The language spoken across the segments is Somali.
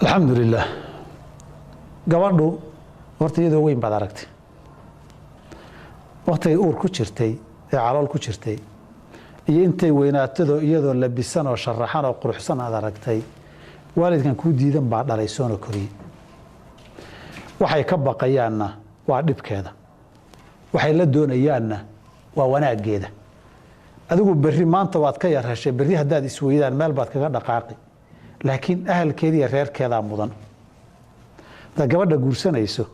Alxamdu lilah. Gabadhu horta iyadoo weyn baad aragtay waktigay uur ku jirtay ee calool ku jirtay, iyo intay weynaatadoo iyadoo labisan oo sharaxan oo quruxsan aad aragtay. Waalidkan kuu diidan baa dhalay soona koriyey. Waxay ka baqayaanna waa dhibkeeda, waxay la doonayaanna waa wanaaggeeda. Adigu berri maanta waad ka yar heshay, berri haddaad isweydaan meel baad kaga dhaqaaqi, laakiin ahalkeeda iyo reerkeedaa mudan. Hadaad gabadha guursanayso,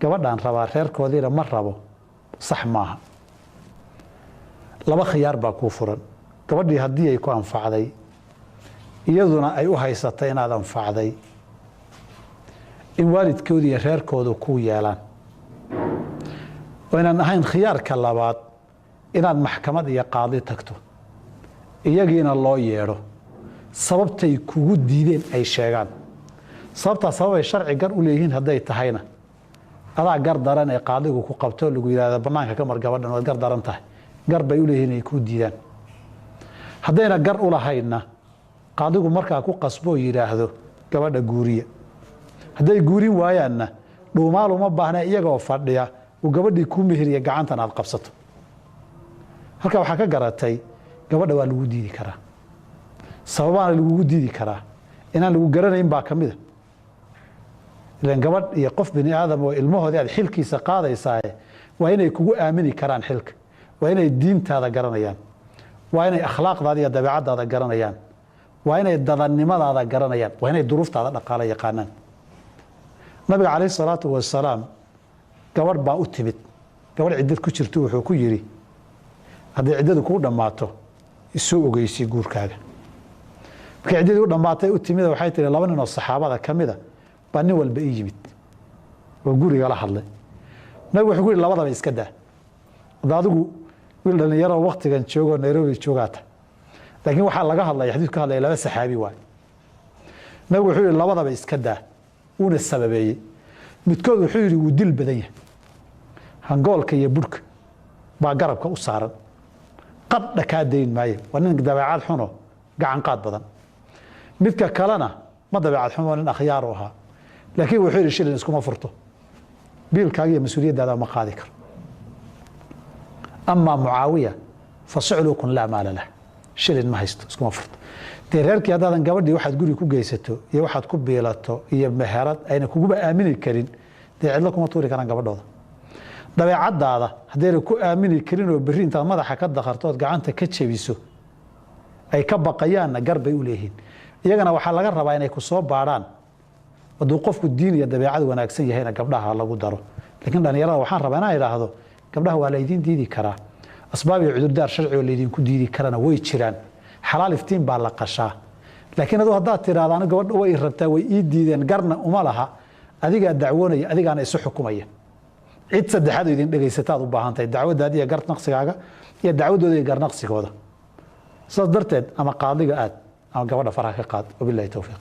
gabadhaan rabaa reerkoodiina ma rabo, sax maaha. Laba khiyaar baa kuu furan. Gabadhii haddii ay ku anfacday, iyaduna ay u haysatay inaad anfacday, in waalidkooda iyo reerkoodu kuu yeelaan oo inaan ahayn. Khiyaarka labaad, inaad maxkamad iyo qaadi tagto, iyagiina loo yeedho, sababtay kugu diideen ay sheegaan. Sababtaa sababay sharci gar u leeyihiin hadday tahayna, adaa gar daran ee qaadigu ku qabto, lagu yidhahda banaanka ka mar gabadhan, waad gar daran tahay, gar bay u leeyihiin ay kuu diidaan. Haddayna gar u lahaynna, qaadigu markaa ku qasboo yidhaahdo gabadha guuriya. Hadday guurin waayaanna, dhuumaal uma baahna, iyagoo fadhiya uu gabadhii kuu meheriya, gacantan aad qabsato. Halkaa waxaa ka garatay gabadha waa lagu diidi karaa, sababaana lagugu diidi karaa inaan lagu garanayn baa ka mida. Ilan gabadh iyo qof bini aadam oo ilmahoodii aad xilkiisa qaadaysaaye, waa inay kugu aamini karaan xilka, waa inay diintaada garanayaan, waa inay akhlaaqdaada iyo dabeecaddaada garanayaan, waa inay dadannimadaada garanayaan, waa inay duruuftaada dhaqaala yaqaanaan. Nabiga calayhi salaatu wasalaam gabadh baa u timid, gabadh ciddad ku jirto. Wuxuu ku yidhi, hadday ciddadu kuu dhammaato isoo ogeysi guurkaaga. Markay ciddadii u dhammaatay u timid, waxay tihi laba nin oo saxaabada ka mida baa nin walba ii yimid oo guriga la hadlay. Nabigu wuxuu ku yidhi, labadaba iska daa. Hadda adigu wiil dhalinyaro waktigan joogoo Nairobi joogaata, laakiin waxaa laga hadlaya, xadiisku ka hadlaya laba saxaabi waay. Nabigu wuxuu yidhi, labadaba iska daa, wuuna sababeeyey. Midkood wuxuu yidhi wuu dil badan yahay, hangoolka iyo burhka baa garabka u saaran, qadha kaa dayn maayo, waa nin dabeecad xuno, gacan qaad badan. Midka kalena ma dabeecad xumo, nin akhyaaru ahaa, laakiin wuxuu yidhi shilin iskuma furto, biilkaaga iyo mas-uuliyaddaada ma qaadi karo. Amaa Mucaawiya fa suclukun laa maala lah, shilin ma haysto, iskuma furto. Dee reerkii haddaadan gabadhii waxaad guri ku geysato iyo waxaad ku biilato iyo meherad ayna kuguba aamini karin, dee cidlo kuma tuuri karaan gabadhooda. Dabeecaddaada haddayna ku aamini karin oo berri intaad madaxa ka dakarto ood gacanta ka jebiso ay ka baqayaanna, gar bay u leeyihiin. Iyagana waxaa laga rabaa inay ku soo baadhaan. Hadduu qofku diin iyo dabeecad wanaagsan yahayna, gabdhaha lagu daro. Laakiin dhallinyarada waxaan rabaa inaan idhaahdo, gabdhaha waa laydiin diidi karaa, asbaab iyo cudurdaar sharci oo laydinku diidi karana way jiraan. Xalaal iftiin baa la qashaa. Laakiin aduu haddaad tidhahdo aniga gabadha way rabtaa, way ii diideen, garna uma laha, adigaa dacwoonaya, adigaana isu xukumaya. Cid saddexaad oo idin dhegaysataad u baahan tahay, dacwadaada iyo garnaqsigaaga iyo dacwadooda iyo garnaqsigooda. Saas darteed ama qaadiga aad ama gabadha faraha ka qaad. Wabillahi towfiiq.